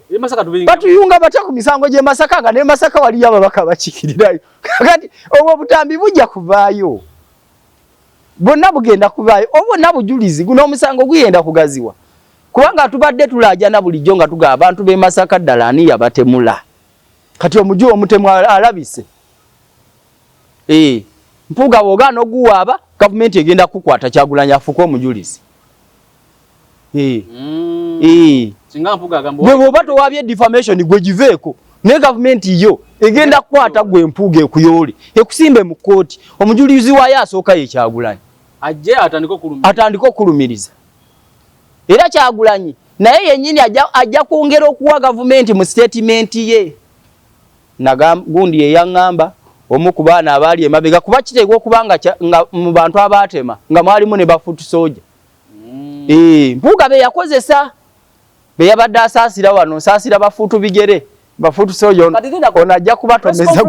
batuyunga batya ku misango gy'e Masaka nga n'e Masaka waliyo ababaka abakiikirirayo. Kati obwo obutambi bujja kuvaayo. Bwonna bugenda kuvaayo. Obwo bwonna bujulizi. Guno omusango gugenda kugaziwa. Kubanga tubadde tulaajana bulijjo nga tugamba abantu b'e Masaka ddala ani yabatemula. Kati omuju omutemu alabise. Mpuuga bw'ogaana oguwaaba, gavumenti egenda kukukwata Kyagulanyi afuuke omujulizi. Singa Mpuuga agamba Gwe bw'oba towabye defamation, gwe giveeko, naye gavumenti yo egenda kukwata gwe Mpuuga ekuyoole, ekusimbe mu kkooti. Omujulizi waayo asooka ye Kyagulanyi. Ajje atandike okulumiriza. Atandike okulumiriza. Era Kyagulanyi naye yennyini ajja kwongera okuwa gavumenti mu statement ye. Gundi yeyaŋŋamba omu ku baana abaali emabega, kuba kiteekwa okuba nga mu bantu abaatema nga mwalimu ne ba foot soldier. Mpuuga be yakozesa, be yabadde asaasira wano, nsaasira bafuutu bigere, ba foot soldier, ono ajja kubatomeza.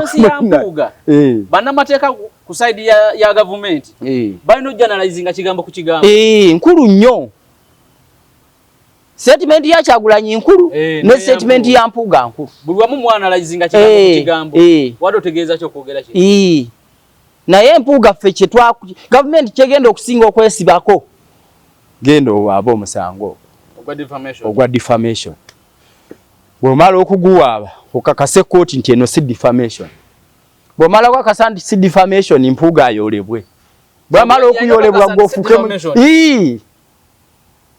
Bannamateeka ku side ya gavumenti balina okuanalyzinga kigambo ku kigambo. Nkulu nnyo statement ya Kyagulanyi, nkulu ne statement ya Mpuuga nkulu. Buli wamu muanalyzinga kigambo ku kigambo, wadde otegeeza ki okwogera kino. Naye Mpuuga, ffe kyetwa gavumenti kyegenda okusinga okwesibako, genda owaaba omusango ogwa defamation. Bw'omala okuguwaaba, okakase kooti nti eno si defamation. Bw'omala okakasa nti si defamation, Mpuuga ayolebwe. Bw'amala okuyolebwa, gwofuke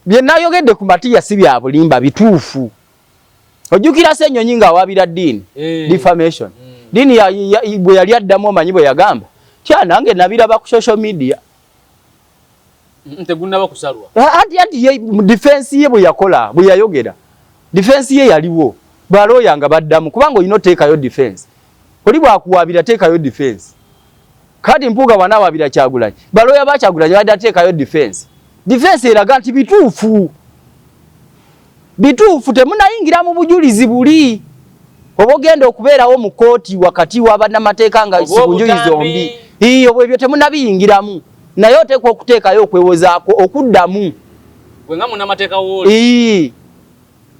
bye nayogedde ku Matiya si bya bulimba, bituufu. Ojjukira Ssenyonyi ng'awaabira Ddiini defamation? Ddiini bwe yali addamu, omanyi bwe yagamba? Tya nange nabiraba ku social media. Tegunnaba kusalwa. Anti ye defense ye bwe yakola, bwe yayogera, defense ye yaliwo, balooya nga baddamu, kubanga olina oteekayo defense. Oli bwakuwaabira, teekayo defense. Kati Mpuuga bw'anawaabira Kyagulanyi, balooya ba Kyagulanyi badde ateekayo defense. Defense eraga nti bituufu, bituufu, temunayingira mu bujulizi buli oba ogenda okubeerawo mu kooti wakati wa bannamateeka nga si ku njuyi zombi. Iyo bwebyo temunabiyingiramu, naye oteekwa okuteekayo okwewozaako okuddamu. Gwe nga munnamateeka wooli.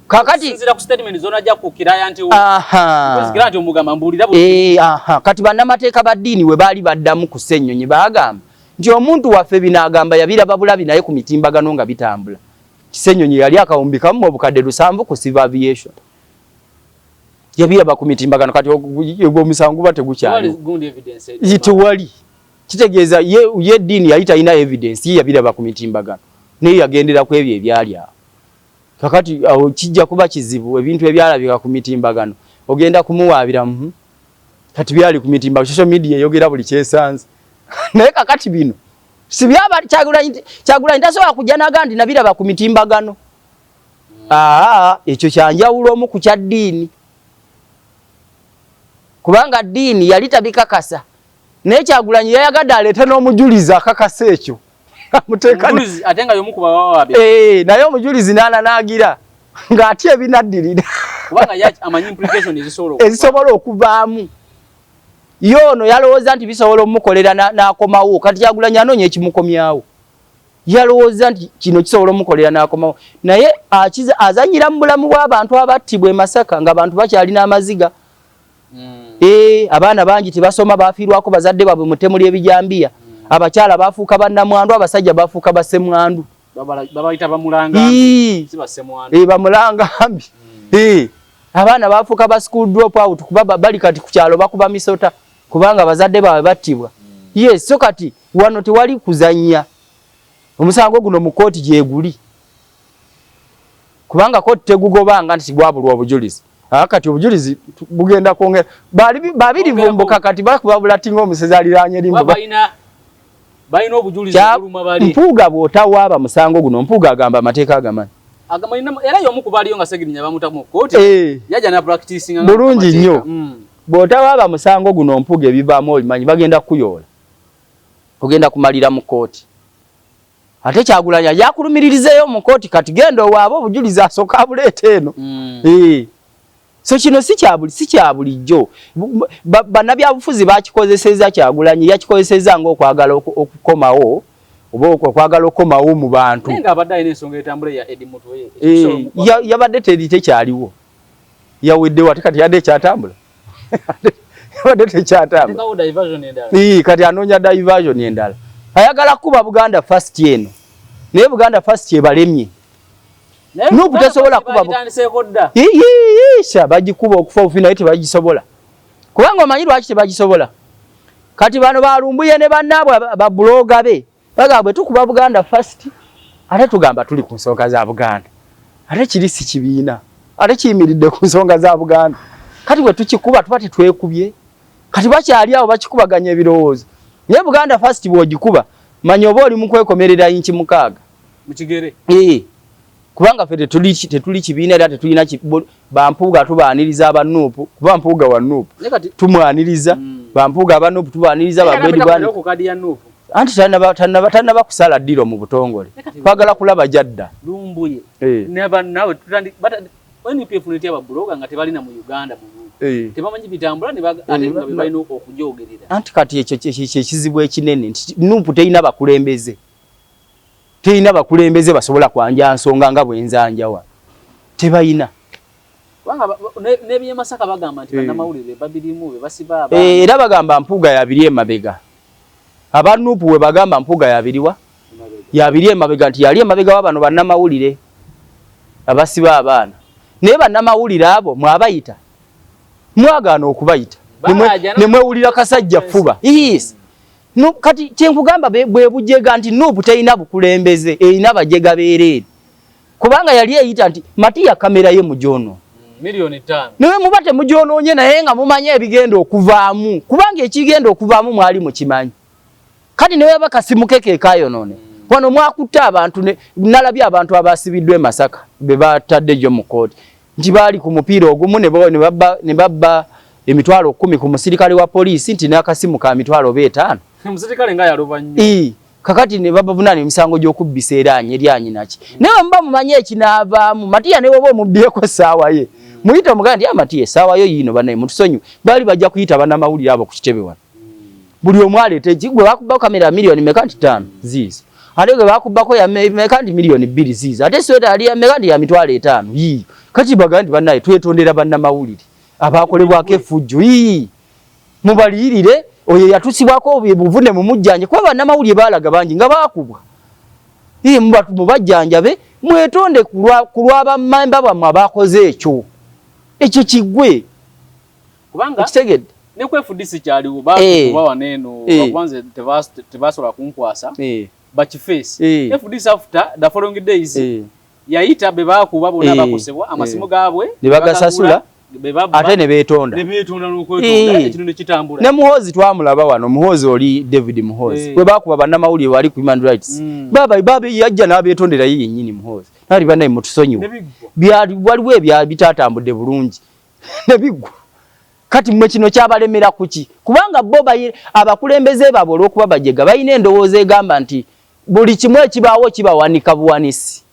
Kakati Sinzira ku statement z'onajja ku client wo. Because client omugamba mbuulira buli. Aha, kati bannamateeka ba ddiini we baali baddamu ku Ssennyonyi, baagamba nti omuntu waffe bino agamba yabiraba bulabi naye ku mitimbagano nga bitambula. Ssennyonyi yali akawumbi kamu 700,000 ku civil aviation, yabiraba ku mitimbagano. Kati ogwo omusango guba tegukyaliwo, tewali. Kitegeeza ye ddiini yali talina evidence, ye yabiraba ku mitimbagano, naye yagendera ku ebyo ebyali awo. Kakati awo kijja kuba kizibu. Ebintu ebyalabika ku mitimbagano ogenda kumuwaabira? Kati byali ku mitimbagano, social media eyogera buli kyesanze. Naye kakati bino si byaba Kyagulanyi. Kyagulanyi tasobola kujja naga nti nabiraba ku mitimbagano. Aa, ekyo kyanjawulo omu ku kya ddiini, kubanga ddiini yali tabikakasa, naye Kyagulanyi yayagadde aleete n'omujulizi akakasa ekyo. Ate nga y'omu ku bawawaabi. Naye omujulizi n'alanaagira ng'atya ebinaddirira. Kubanga ye amanyi implication ezisobola ezisobola okuvaamu. Ye ono yalowooza nti bisobola omukolera n'akomawo. Kati Kyagulanyi anoonya ekimukomyawo. Yalowooza nti kino kisobola omukolera n'akomawo, naye azanyira mu bulamu bw'abantu abattibwa e Masaka nga abantu bakyalina amaziga. Abaana bangi tebasoma, bafiirwako bazadde baabwe mu ttemu ly'ebijambiya. Abakyala bafuuka bannamwandu, abasajja bafuuka bassemwandu. Babayita bamulangambi, si bassemwandu. Bamulangambi. Abaana bafuuka ba school drop out, kuba bali kati ku kyalo bakuba misota kubanga bazadde baabwe battibwa. Yes, so kati wano tewali kuzannya. Omusango guno mu kooti gyeguli, kubanga kooti tegugobanga nti gwabulwa obujulizi. Kati obujulizi bugenda kwongera babirivumbuka. Kati bakuba bulatinga omusezi aliraanye limbo. Balina obujulizi obuluma bali. Mpuuga bw'otawaaba musango guno, Mpuuga agamba amateeka agamanyi. Era y'omu ku baaliyo nga Segirinya bamuta mu kkooti, yajja na practicing. Bulungi nnyo. Bw'otawaaba musango guno, Mpuuga, ebivaamu obimanyi, bagenda kukuyoola, ogenda kumalira mu kkooti. Ate Kyagulanyi ajakulumiririzeeyo mu kkooti. Kati genda owaaba obujulizi, asooka abuleeta eno. So kino si kya bulijjo. Bannabyabufuzi bakikozeseza, Kyagulanyi yakikozeseza ng'okwagala okukomawo oba okwagala okukomawo mu bantu. Yabadde teri tekyaliwo, yaweddewo. Ate kati yadde ekyatambula, yabadde tekyatambula. Kati anoonya diversion endala, ayagala kuba Buganda First eno, naye Buganda First ebalemye. NUP tesobola kuba bagikuba okufa obufi, naye tebagisobola. Kubanga omanyi lwaki tebagisobola? Kati bano balumbuye ne bannaabwe babuloga be bagamba bwe tukuba Buganda First, Ate tugamba tuli ku nsonga za Buganda, ate kiri si kibiina, ate kiyimiridde ku nsonga za Buganda. Kati bwe tukikuba tuba tetwekubye. Kati bakyali awo bakikubaganya ebirowoozo, naye Buganda First bw'ogikuba manya oba oli mu kwekomerera inchi 6 mu kigere. Kubanga ffe tetuli kibiina era tetulina bampuuga tubaaniriza aba NUP, kuba Mpuuga wa NUP tumwaniriza, bampuuga aba NUP tubaaniriza, anti tannaba kusala ddiro mu butongole, twagala kulaba jadda. Lumbuye NPF netya babuloga nga tebalina mu Uganda tebamanyi bitambula ate nga balina okujogerera. Anti kati ekyo kyekizibu ekinene nti NUP terina bakulembeze, terina bakulembeze basobola kwanja nsonga nga bwenzanjawa, tebayina. Kubanga n'ebyemasaka bagamba nti bannamawulire babirimu be basiba abaana. Era bagamba Mpuuga yabiri emabega. Aba NUP we bagamba Mpuuga yabiriwa yabiri emabega, nti yali emabega wa bano bannamawulire abasiba abaana. Naye bannamawulire abo mwabayita, mwagaana okubayita, ne mwewulira kasajja ffuba. Yes. No, kati kyenkugamba bwe bujega nti NUP terina bukulembeze, erina bajega beereere. Kubanga yali eyita nti Matiya kamera ye mugyono 5,000,000. Naye muba temugyonoonye, naye nga mumanye ebigenda okuvaamu, kubanga ekigenda okuvaamu mwali mukimanyi. Kati ne weba kasimu ke ke kayonoone. Wano mwakutte abantu, nalabye abantu abasibiddwa e Masaka be batadde gyo mu kkooti nti baali ku mupiira ogumu ne babba 10,000 ku musirikale wa poliisi, nti n'akasimu ka 50,000. Omusirikale nga yaloba nnyo. Kakati ne babavunaana emisango gy'okubbisa eryanyi eryanyi naki. Naye muba mumanye ekinaavaamu. Matiya ne bw'oba omubbyeko essaawa ye, muyite omugambe nti Matiya essaawa yo yiino bannaye mutusonyiwe. Baali bajja kuyita bannamawulire abo ku kitebe wano. Buli omu aleeta eki, gwe bakubbako kamera miliyoni meka nti 5 ziizo, ate gwe bakubbako ya meka nti miliyoni 2 ziizo, ate sweta yali ya meka nti ya 50,000 yiiyo. Kati bagambe nti bannaye twetondera bannamawulire abakolebwako effujjo, mubaliyirire oyo yatusibwako obuvune mumujjanje, kuba bannamawulire baalaga bangi nga baakubwa. Mubajjanjabe mwetonde ku lwa bammemba bammwe abakoze ekyo, ekyo kiggwe. Kubanga okitegedde? Ne ku FDC kyaliwo, bakuba wano eno, bakubanze tebasobola kunkwasa, bakifeesi. FDC after the following days yayita be bakuba bonna bakosebwa amasimu gaabwe ne bagasasula, ate ne beetonda. Ne beetonda n'okwetonda, ekintu ne kitambula. Ne Muhoozi twamulaba wano, Muhoozi oli David Muhoozi, bwe bakuba bannamawulire wali ku Human Rights, baba yajja n'abeetondera ye yennyini Muhoozi. Nali bannaye mutusonyiwe, waliwo ebya bitatambudde bulungi ne biggwa. Kati mmwe kino kyabalemera kuki? Kubanga bo abakulembeze baabwe olw'okuba bajega balina endowooza egamba nti buli kimu ekibaawo kibawanika buwanisi.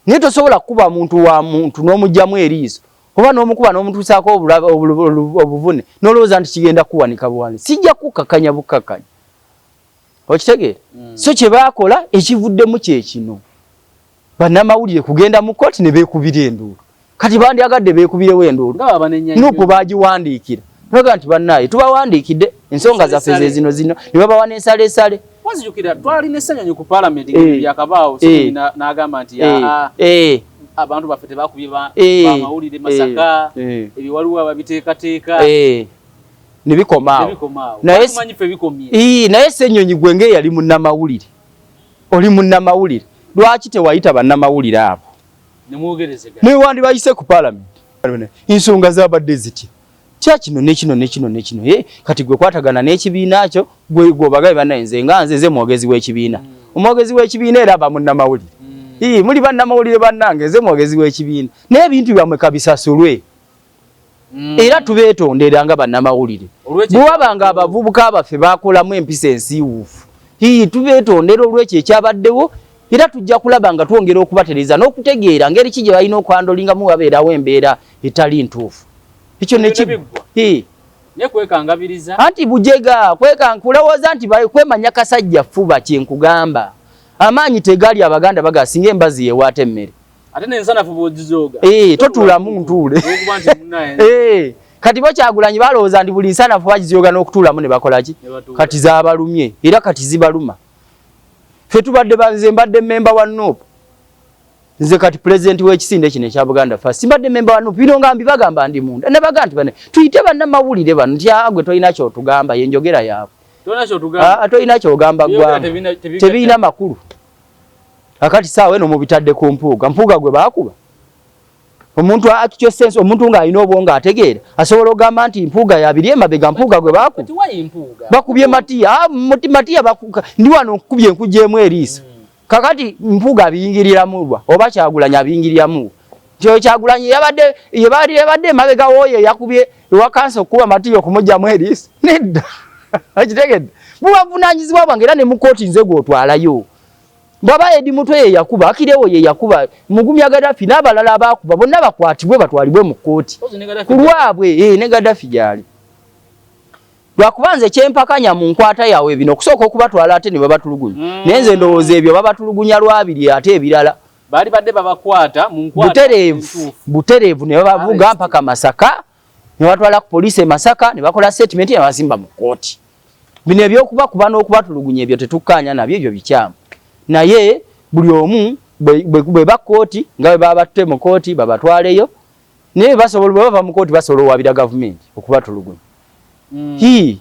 Naye tosobola kukuba muntu wa muntu n'omuggyamu eriiso oba n'omukuba n'omutuusaako obuvune n'olowooza nti kigenda kuwanika buwanisi. Kijja kukkakkanya bukkakkanya. Okitegeera? So kye baakola ekivuddemu kye kino. Bannamawulire kugenda mu kkooti ne beekubira enduulu. Kati bandyagadde beekubirewo enduulu. NUP baagiwandiikira. Baga nti bannaye tubawandiikidde ensonga zaffe ze zino zino, ne babawa n'ensaleesale. Wazijukira twalina essanyu ku paalamenti yakabaawo n'agamba nti abantu baffe tebakubye bamawulire Masaka, ebyo waliwo ababiteekateeka. Ne bikomaawo. Naye Ssenyonyi gwe ng'eyali munnamawulire, oli munnamawulire, lwaki tewayita bannamawulire abo? Ne wandibayise ku paalamenti. Ensonga zabadde zitya? Kya kino ne kino ne kino ne kino. Kati gwe kwatagana n'ekibiina kyo, gwe gw'obagabe bannaye nze nga nze mwogezi w'ekibiina. Omwogezi w'ekibiina era aba munnamawulire. Muli bannamawulire bannange, nze mwogezi w'ekibiina. Naye ebintu byammwe kabisasulwe. Era tubeetondera nga bannamawulire. Bwe waba nga abavubuka baffe bakolamu empisa ensiiwuufu, tubeetondera olw'ekyo ekyabaddewo, era tujja kulaba nga twongera okubatereeza n'okutegeera ngeri ki gye balina okwandolingamu wabeerawo embeera etali ntuufu. Ekyo ne kiggwa. Anti bujega kulowooza nti kwemanya kasajja ffuba kye nkugamba. Amaanyi tegali, Abaganda baga singa embazi yeewaata emmere. Ate n'ensanafu bw'ogizooga. Totuulamu ntuule. Kati bo Kyagulanyi balowooza nti buli nsanafu bagizooga n'okutuulamu ne bakola ki? Kati zaabalumye era kati zibaluma. Ffe tubadde nze mbadde mmemba wa NUP. Nze kati pulezidenti w'ekisinde kino ekya Buganda First. Mbadde mmemba wa NUP. Bino nga mbibagamba ndi munda. Ne bagamba nti bane tuyite bannamawulire bano nti gwe tolina ky'otugamba, ye njogera yaabwe. Tolina ky'otugamba. Tolina ky'ogamba ggwanga. Tebirina makulu. Akati saawa eno mubitadde ku Mpuuga. Mpuuga gwe baakuba. Omuntu actual sense, omuntu ng'alina obwongo ategeera asobola okugamba nti Mpuuga yabiri emabega. Mpuuga gwe baakuba, bakubye Matiya. Ah, Matiya bakuka ndi wano nkubye nkugyemu eriiso. Kakati Mpuuga abiyingiriramu oba Kyagulanyi abiyingiriramu? Nti oyo Kyagulanyi yabadde yebali yabadde emabega w'oyo eyakubye ewa kansa okukuba Matiya okumugyamu eriiso? Nedda, ekitegedde buba buvunaanyizibwa bwange era ne mu kooti nze gw'otwalayo. Bw'aba Eddie Mutwe ye yakuba, Akirewo ye yakuba, Mugumya Gaddafi n'abalala abaakuba bonna bakwatibwe batwalibwe mu kkooti ku lwabwe. Ne Gaddafi gy'ali. Lwakuba nze kyempakanya mu nkwata yaabwe bino okusooka okubatwala ate ne babatulugunya. Naye nze ndowooza ebyo babatulugunya lwabiri ate ebirala. Baali badde babakwata mu nkwata butereevu butereevu ne babavuga mpaka Masaka, ne batwala ku poliisi e Masaka, ne bakola statement, ne basimba mu kkooti. Bino ebyokubakuba n'okubatulugunya ebyo tetukkaanya nabyo, ebyo bikyamu. Naye buli omu bwe ba kkooti nga bwe babatte mu kkooti babatwaleyo, naye basobola bwe bava mu kkooti basobola owabira gavumenti okubatulugunya. Hii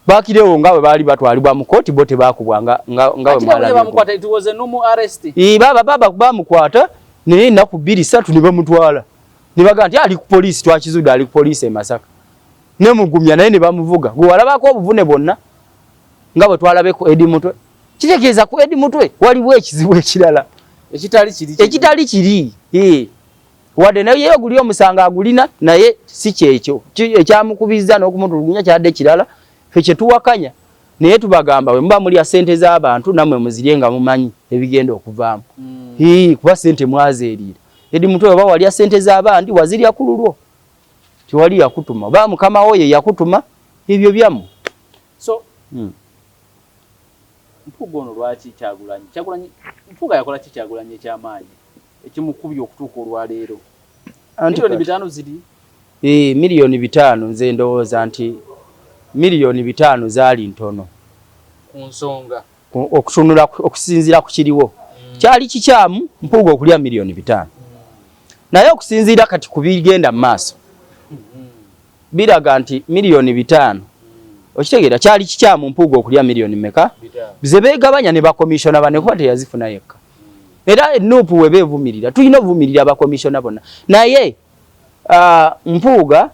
bakirewo nga bwe baali batwalibwa mu kkooti, bo tebaakubwa nga nga bwe mwalabye. Baba bamukwata naye ennaku 2 3 ne bamutwala ne bagamba nti ali ku poliisi, twakizudde ali ku poliisi e Masaka. Ne Mugumya naye ne bamuvuga. Gwe walabako obuvune bwonna nga bwe twalabe ku Eddie Mutwe? Kitegeeza ku Eddie Mutwe waliwo ekizibu ekirala ekitali kiri, ekitali kiri. Wadde naye ye oguli omusango agulina, naye si kyekyo ekyamukubizza n'okumutulugunya, kyadde kirala. Ffe kye tuwakanya, naye tubagamba bwe muba mulya ssente z'abantu nammwe muzirye nga mumanyi ebigenda okuvaamu. Kuba ssente mwazeeriira. Eddie Mutwe oba walya ssente z'abandi, wazirya ku lulwo, tewali yakutuma, oba mukama wo ye yakutuma, ebyo byammwe. So Mpuuga ono lwaki Kyagulanyi Mpuuga yakola ki Kyagulanyi ekyamaanyi ekimukubye okutuuka olwaleero? 5 miliyoni ziri 5 miliyoni, nze ndowooza nti 5 miliyoni zaali ntono ku nsonga okutunula okusinziira ku kiriwo. Kyali kikyamu Mpuuga okulya 5 miliyoni, naye okusinziira kati ku bigenda mu maaso biraga nti 5 miliyoni, okitegeera, kyali kikyamu Mpuuga okulya miliyoni meka ze beegabanya ne bakomishona bane, kuba teyazifuna yekka. Era eNUP we beevumirira, tulina ovumirira abakomishona bonna, naye Mpuuga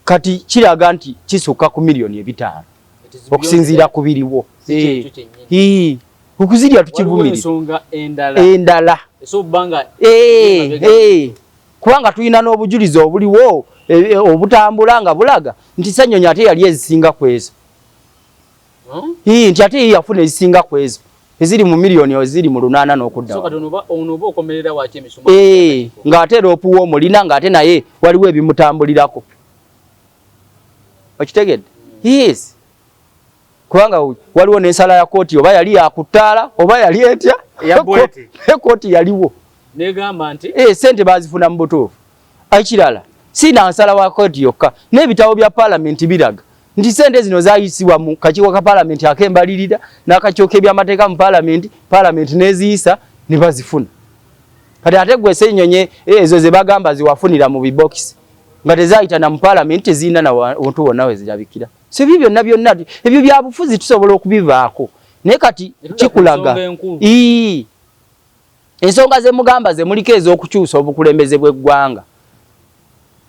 kati kiraga nti kisukka ku 5 miliyoni okusinziira ku biriwo. Okuzirya tukivumirira endala, kubanga tulina n'obujulizi obuliwo obutambula nga bulaga nti Ssenyonyi ate yali ezisinga ku ezo, nti ate ye yafuna ezisinga ku ezo eziri mu miliyoni eziri mu 8 n'okudda, ng'ate era opuwa omulina ng'ate naye waliwo ebimutambulirako, okitegedde? Yes, kubanga waliwo n'ensala ya kooti, oba yali yakutaala oba yali etya, ekooti yaliwo negamba nti sente bazifuna mu butuufu. Ekirala, si na nsala wa kooti yokka, n'ebitabo bya paalamenti biraga nti sente zino zayisibwa mu kakiiko ka paalamenti ak'embalirira n'akakiiko k'ebyamateeka mu paalamenti, paalamenti n'eziyisa ne bazifuna. Kati ate gwe Ssenyonyi ezo ze bagamba ziwafunira mu bibokisi nga tezayita na mu paalamenti, tezirina na wantu wonna we zirabikira. So ebyo byonna byonna ebyo byabufuzi, tusobola okubivaako, naye kati kikulaga ensonga ze mugamba ze muliko ez'okukyusa obukulembeze bw'eggwanga,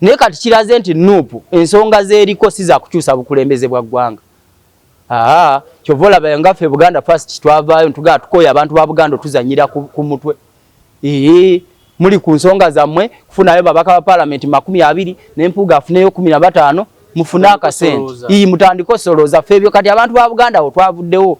naye kati kiraze nti NUP ensonga z'eriko si za kukyusa bukulembeze bwa ggwanga. Aa, kyova olaba nga ffe Buganda First twavaayo ntugamba tukooye abantu ba Buganda otuzanyira ku mutwe. Ee, muli ku nsonga zammwe kufunayo babaka ba paalamenti 20, n'Empuuga afuneyo 15, mufune akasente, ii, mutandike osolooza. Ffe ebyo kati abantu ba Buganda awo twavuddewo.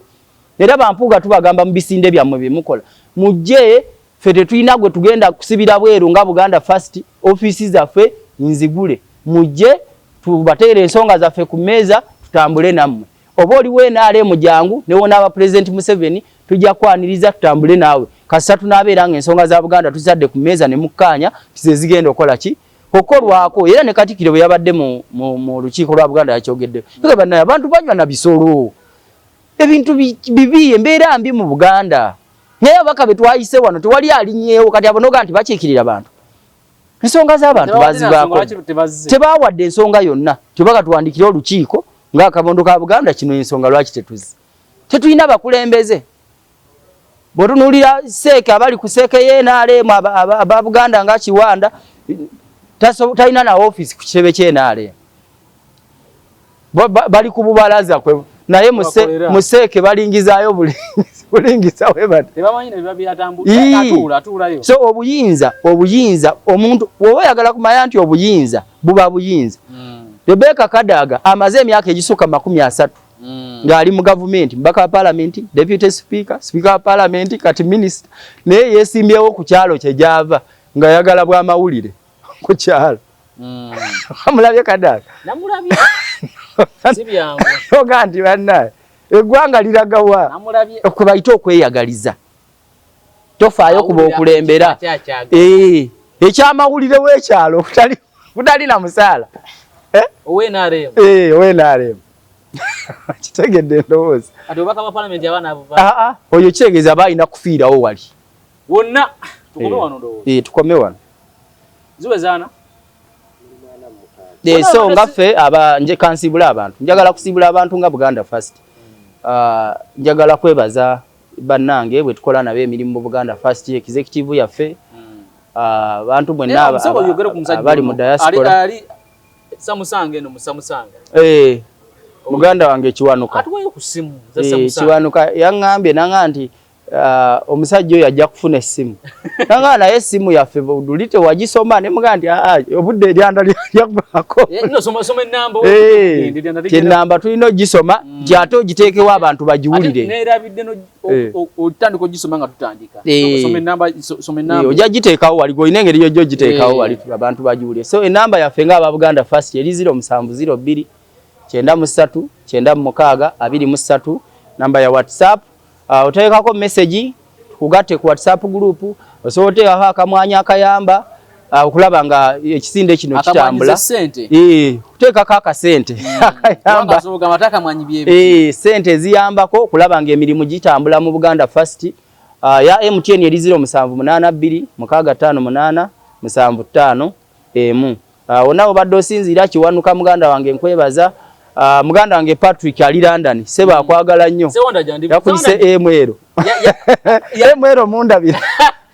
Era bampuuga tubagamba mu bisinde byammwe bye mukola, mujje, ffe tetulina gwe tugenda kusibira bweru. Nga Buganda First, ofiisi zaffe nzigule, mujje tubateere ensonga zaffe ku mmeeza, tutambule nammwe. Oba oliwo NRM, jangu, ne wonaaba Pulezidenti Museveni, tujja kwaniriza tutambule naawe, kasita tunaabeera nga ensonga za Buganda tuzadde ku mmeeza ne mukkaanya ze zigenda okukola ki okukolwako. Era ne Katikkiro bwe yabadde mu lukiiko lwa Buganda yakyogeddeyo. Bannaye, abantu banywa na bisolo, ebintu bibi, embeera mbi mu Buganda, naye ababaka be twayise wano tewali alinnyeewo. Kati abo noga nti bakiikirira bantu, ensonga z'abantu bazivaako, tebawadde ensonga yonna. Tebaka tuwandikire olukiiko ng'akabondo ka Buganda kino, ensonga lwaki tetuzi, tetulina bakulembeze. Bw'otunuulira seeke abali ku seeke y'NRM aba Buganda nga Kiwanda talina na ofiisi ku kitebe ky'NRM, bali ku bubalaza kwe, naye museeke balingizaayo bulingiza we bati. So obuyinza omuntu woba oyagala kumanya nti obuyinza buba buyinza. Rebecca Kadaga amaze emyaka egisukka 30 ng'ali mu gavumenti, mubaka wa palamenti, deputy speaker, speaker wa palamenti, kati minisita, naye yeesimbyewo ku kyalo kye gyava ng'ayagala bw'amawulire ku kyalo. Amulabye Kadaga? Namulabye. Si byangu. Oga nti bannaye eggwanga liragawa? Namulabye. Kwe bayita okweyagaliza, tofaayo kuba okulembera ekyamawulire w'ekyalo kutali na musaala. Owe NRM. Owe NRM, kitegedde endowooza. Kati obubaka bwa palamenti abaana abo Aa, oyo kitegeeza aba alina kufiirawo wali. Wonna tukome wano ndowooza. Tukome wano. Ziwezaana. So nga ffe aba nje kansiibula abantu, njagala kusiibula abantu nga Buganda First. Njagala kwebaza bannange bwe tukola nabo emirimu mu Buganda First, executive yaffe, abantu mwenna abali mu diaspora. Ali Samusanga eno mu Samusanga. Muganda wange Kiwanuka. Atuweyo ku ssimu za Samusanga. Kiwanuka yaŋŋambye nanga nti omusajja oyo ajja kufuna essimu, nanga naye essimu yaffe luli tewagisoma, ne mugamba nti aa, obudde eryanda lyaggwako. No, soma soma ennamba. Ti ennamba tulina ogisoma nti ate ogiteekewo abantu bagiwulire. Neerabidde no otandika ogisoma nga tutandika. Soma ennamba, soma ennamba. Ojja giteekawo wali, olina engeri yojja ogiteekawo wali abantu bagiwulire. So ennamba yaffe nga aba Buganda First eri 0702 93 96 23, namba ya WhatsApp. Oteekako message tukugatte ku WhatsApp group, osobola oteekako akamwanyi akayamba okulaba nga ekisinde kino kitambula. Ssente. Kuteekako akasente akayamba. Kubanga ogamba takamwanyi byebi. Sente eziyambako okulaba nga emirimu gitambula mu Buganda First. Ya MTN eri 0782 658 751. Wonna obadde osinziira, Kiwanuka muganda wange nkwebaza. Muganda wange Patrick ali London, seba akwagala nnyo. Sewanda gyandi. Yakuyise Emwero. Emwero mundabira.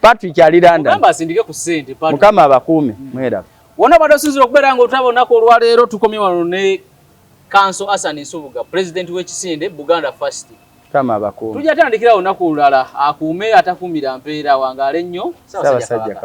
Patrick ali London. Mugamba asindike ku ssente Patrick. Mukama abakuume, mweraba. Wonna obadde osinziira okubeera nga otulaba olunaku olwaleero, tukomye wano ne Kanso Hassan Nsubuga, pulezidenti w'ekisinde Buganda First. Mukama abakuume. Tujja tandikirawo olunaku olulala. Akuume atakuumira mpeera, wangaale nnyo. Ssaabasajja.